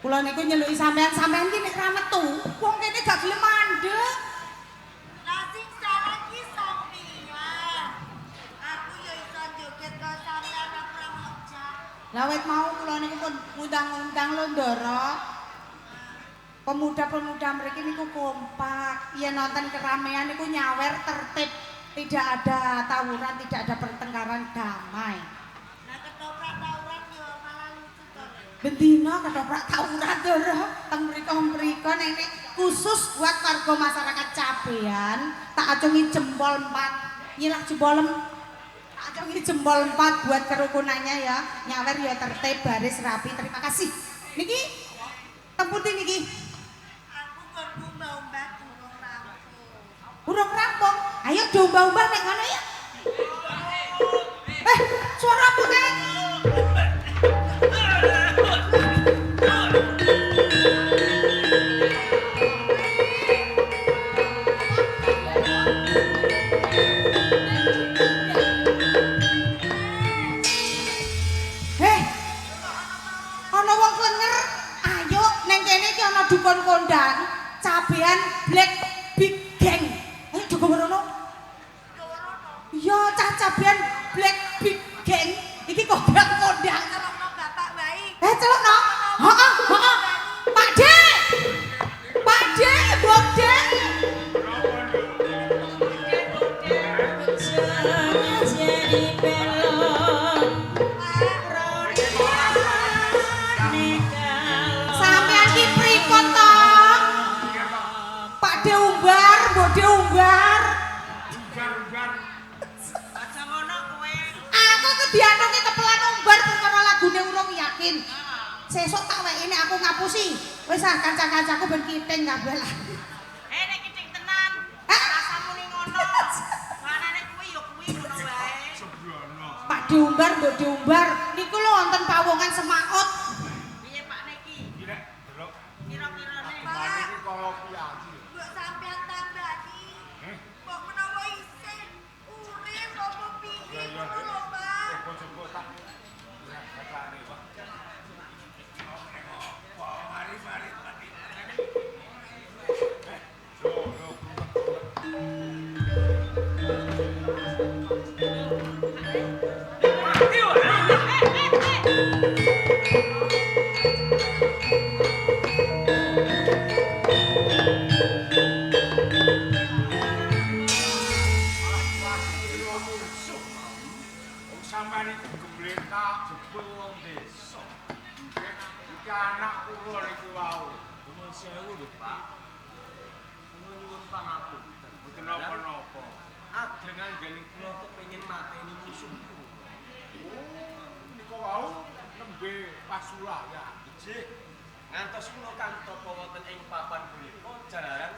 Kula niku nyeluki sampean, sampean ki nek ra metu, wong kene gak gelem mandek. Lah sing salah ki sampeyan. Aku yo iso joget kok sampean aku ora ngojak. Lah wit mau kula niku pun ngundang-undang lho Ndara. Pemuda-pemuda mriki niku kompak, yen nonton keramaian niku nyawer tertib, tidak ada tawuran, tidak ada pertengkaran, damai. Lah ketoprak tawuran yo malah lucu to. Bendina ketoprak tawuran Ndara, teng mriko-mriko nek khusus buat warga masyarakat Cabean, tak acungi jempol 4. Nyilak jempolem. Tak acungi jempol 4 buat kerukunannya ya. Nyawer ya tertib, baris rapi. Terima kasih. Niki teng pundi niki? Aku nggonku mbah-mbah durung rampung. Urung rampung. Ayo domba-umbah nek ngono ya. Suara apa kae? Ana wong klenger. Ayo neng kene iki ana dukun kondang, Cabean Black Big Gang. Ayo do werono. Iya, cah Cabean Black Big Gang iki kondang kondang. Celokno bapak wae. Celokno. Heeh, heeh. Pak De. Pak De, Mbok De. Sampean ki pripun to? Pak De umbar, Mbok De umbar. Umbar-umbar. Aja ngono kowe. Aku kedianunge kepelan umbar perkara lagune urung yakin. Sesuk tak weki nek aku ngapusi. Wis ah kanca-kancaku ben kiting kabeh lah. Nek kiting tenan. Eh? Rasamu ning ngono. Manane kuwi ya kuwi ngono wae. Sembrono. Pak De umbar, Mbok De umbar. Niku lho wonten pawongan Semaut. Piye Pak niki? Iki nek delok Kira-kirane. mari iki kaya piyayi. Mbok sampean tambani. Eh? Mbok menawa isih urip apa piye ngono lho, Pak. Coba-coba tak ngrasakne, Pak. Mari mari mari. Yo yo. Wong sampean iku gemletak jebul wong desa. Iki anak kula niku wau. Nuwun sewu lho, Pak. Kula nyuwun pangapunten. Mboten napa-napa. Ageng anggene kula kepengin mateni musuh kula. Oh, niku wau nembe pasulayan. Nggih. Ngantos kula kantapa wonten ing papan punika jalaran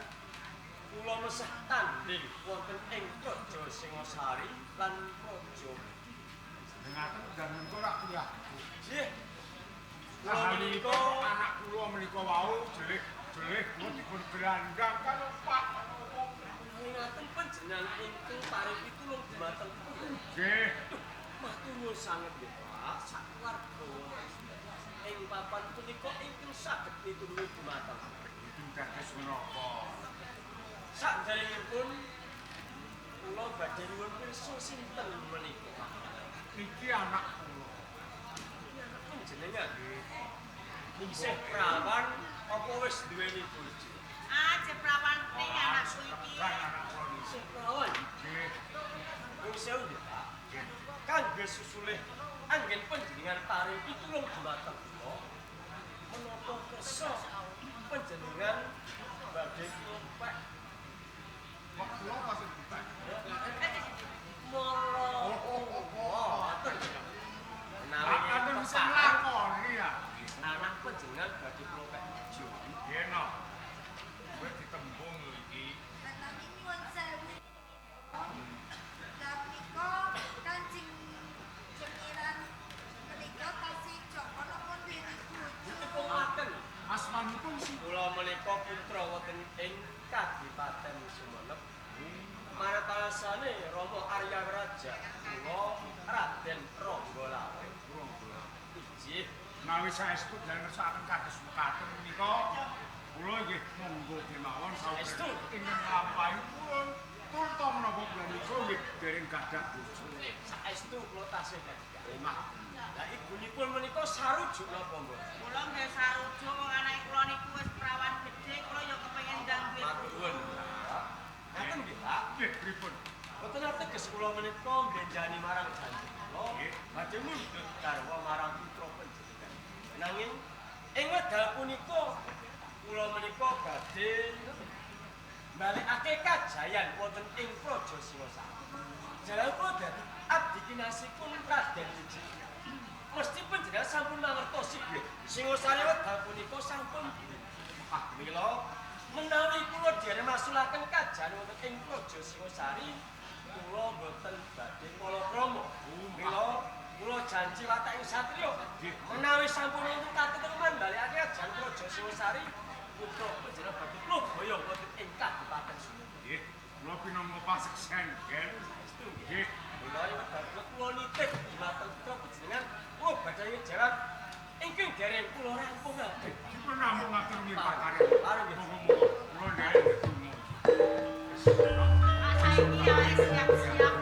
kula mesah tanding wonten ing Praja Singasari lan Praja. Dengaken dan menika rak piyambak. Nggih. Kula Lah menika menika anak kula menika wau jelih-jelih kula dipun gelandang karo Pak. ngaten panjenengan ingkang paring pitulung dumateng kula. Nggih. Matur nuwun sanget nggih, Pak. Sakeluarga wonten ing papan punika ingkang saged mitulungi dumateng. Mboten dados menapa. Sakderengipun kula badhe nyuwun pirsa sinten menika. Niki anak kula. Iki anak panjenengan. Isih prawan apa wis duweni bojo? Ah, jeprawan ning anakku iki. Anak kula niki. Isih prawan. Nggih. Nuwun sewu nggih, Pak. Kangge susulih anggen panjenengan paring pitulung dumateng kula. Menapa kersa panjenengan badhe kula pek Kok kula pasti dipek. mara ngoten. Menawi Akan bisa kepareng, nglakoni ya. anak panjenengan badhe kula pek bojo. Nggih no. Kowe ditembung lho iki. Nanging nyuwun sewu. Lah menika Kanjeng Jengiran menika tasih jaka napa duweni bojo. Ditepungaken Asmanipun sinten? kula menika putra wonten ing Kadipaten Sumenep. Maratasane Rama Arya Raja, kula Raden Rama Menawi saestu dereng ngersakaken kados mekaten menika kula nggih monggo kemawon saestu ingkang nglampahi purun turta menapa kula nika nggih dereng gadah bojo. Saestu kula tasih gadah. Lah ibunipun menika sarujuk napa mboten? Kula nggih sarujuk wong anake kula niku wis prawan gedhe, kula ya kepengin ndang duwe putu. Ngaten nggih, Pak? Nggih, pripun? Mboten ateges kula menika mblenjani marang janji kula, badhe mundhut garwa marang putra panjenengan. Nanging ing wekdal punika kula menika badhe mbalekake kajayan wonten ing Praja Singasari. Jalan kula dadi abdi kinasihipun Raden Wijaya. Mesti panjenengan sampun mangertosi nggih. Singasari wekdal punika sampun mila menawi kula dereng masulaken kajayan wonten ing Praja Singasari, kula mboten badhe palakrama. Mila kula janji watak ing satriya menawi sampun wonten katenteman mbalekake kajayan Praja Singasari, putra panjenengan badhe kula boyong wonten ing Kadipaten Sunda. Nggih, kula pinangka paseksen, nggih. Nggih. Menawi wekdal kula nitip dhumateng putra panjenengan, kula badhe ngejawab ingkang dereng kula rampungaken. Dipun rampungaken nggih Pak Karim. Monggo-monggo kula nderek ndedonga. Pak saiki ya wis siap-siap.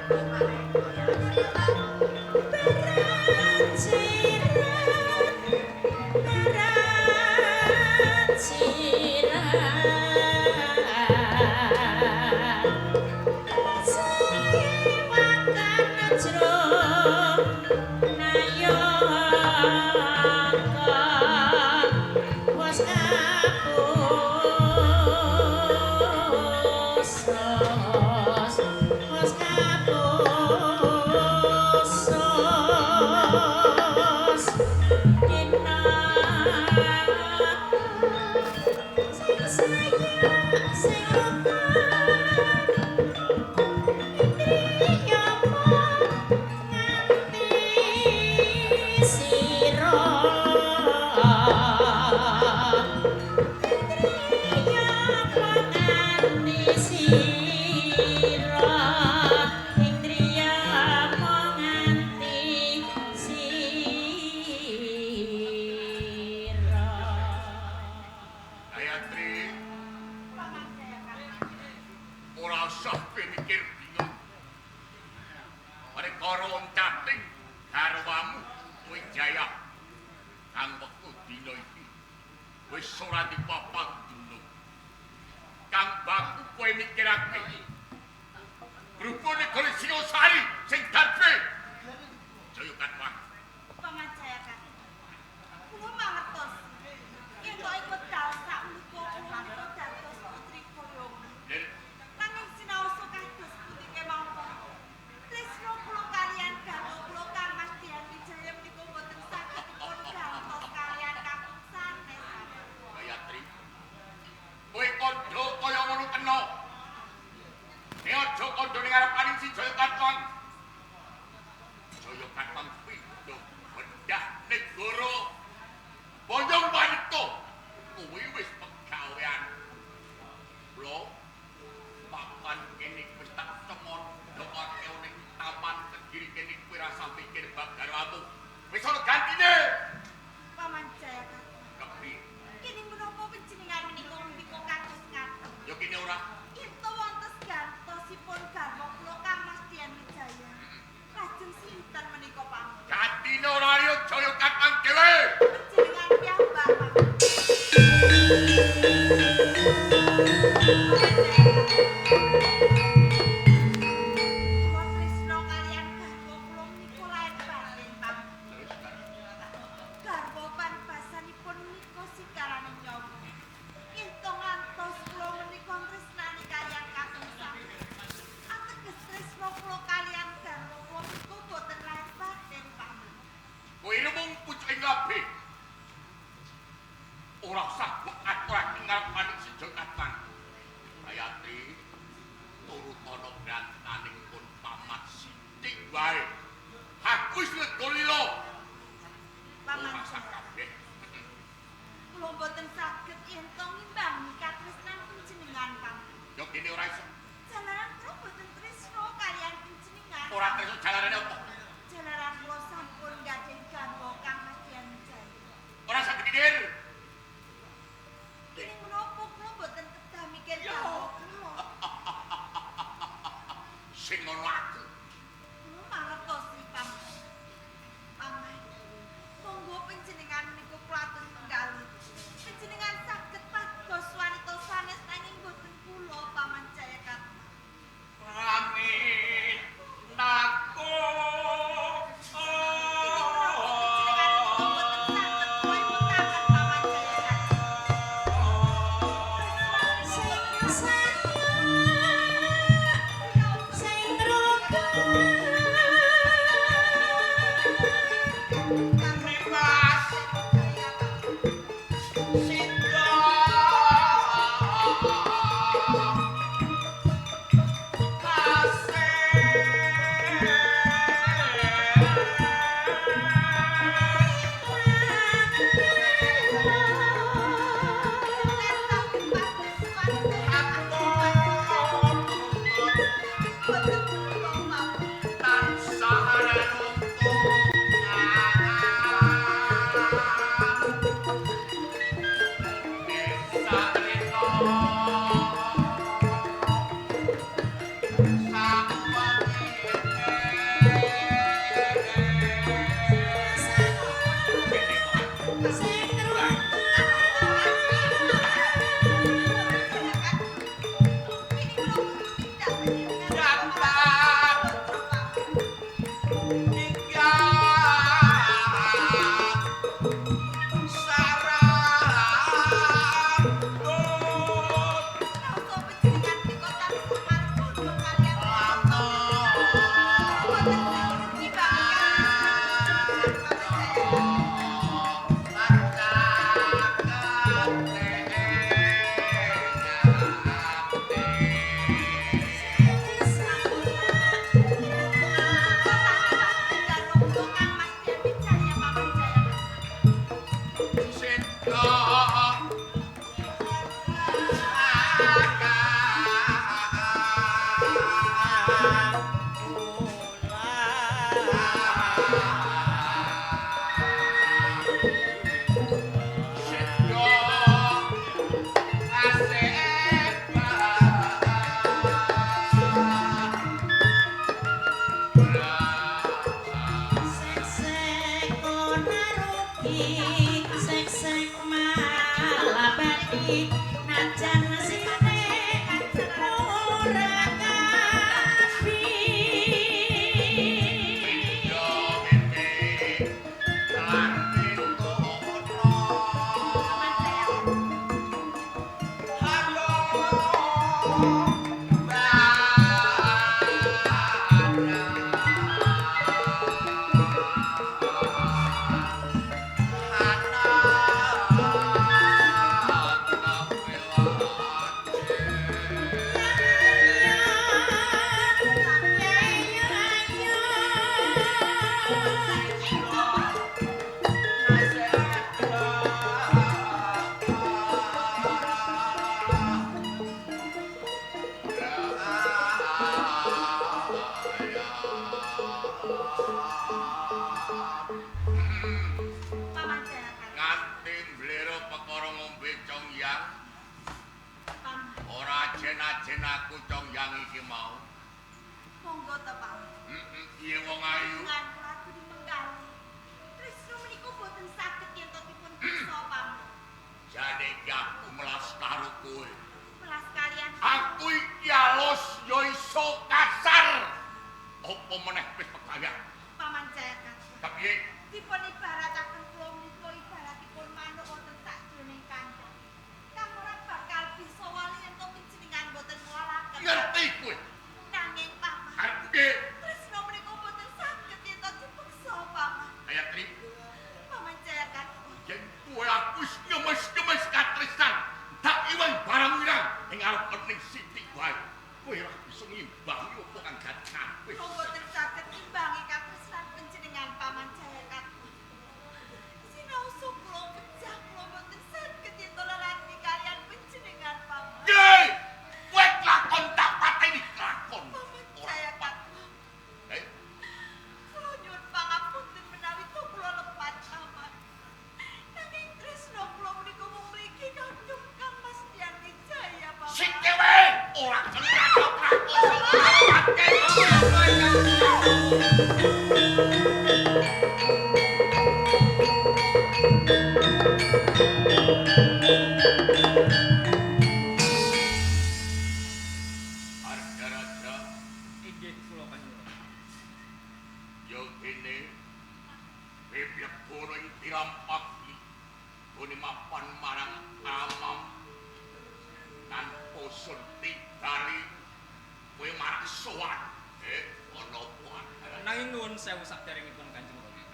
Nanging nuwun sewu saderengipun Kanjeng Rama.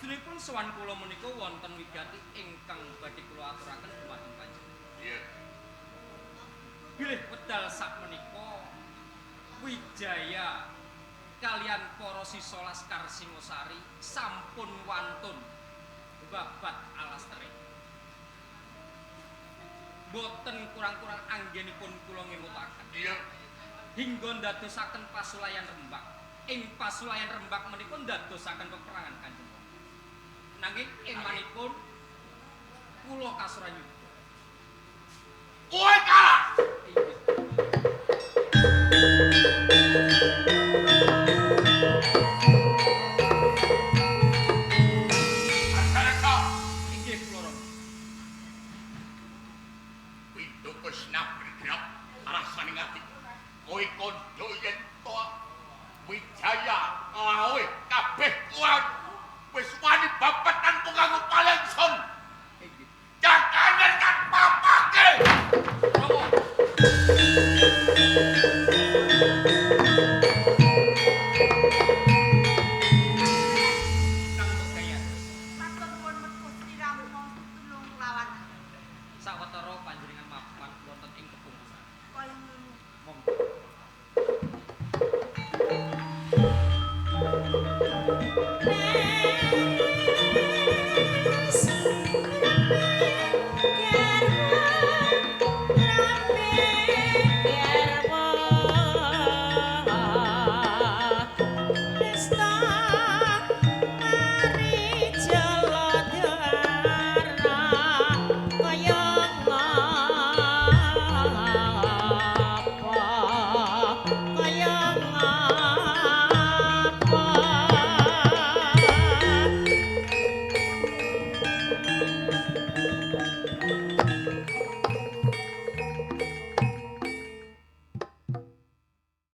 Saestunipun sowan kula menika wonten wigati ingkang badhe kula aturaken dumateng panjenengan. Iya. Bilih wedal sakmenika Wijaya kalian para sisa laskar Singosari sampun wantun babat alas terik. Boten kurang-kurang anggenipun kula ngemutaken. Iya. Hingga ndadosaken pasulayan Rembak. Ing pasulayan Rembak menika ndadosaken peperangan Kanjeng. Nanging emanipun kula kasuran yuda. Kowe kalah.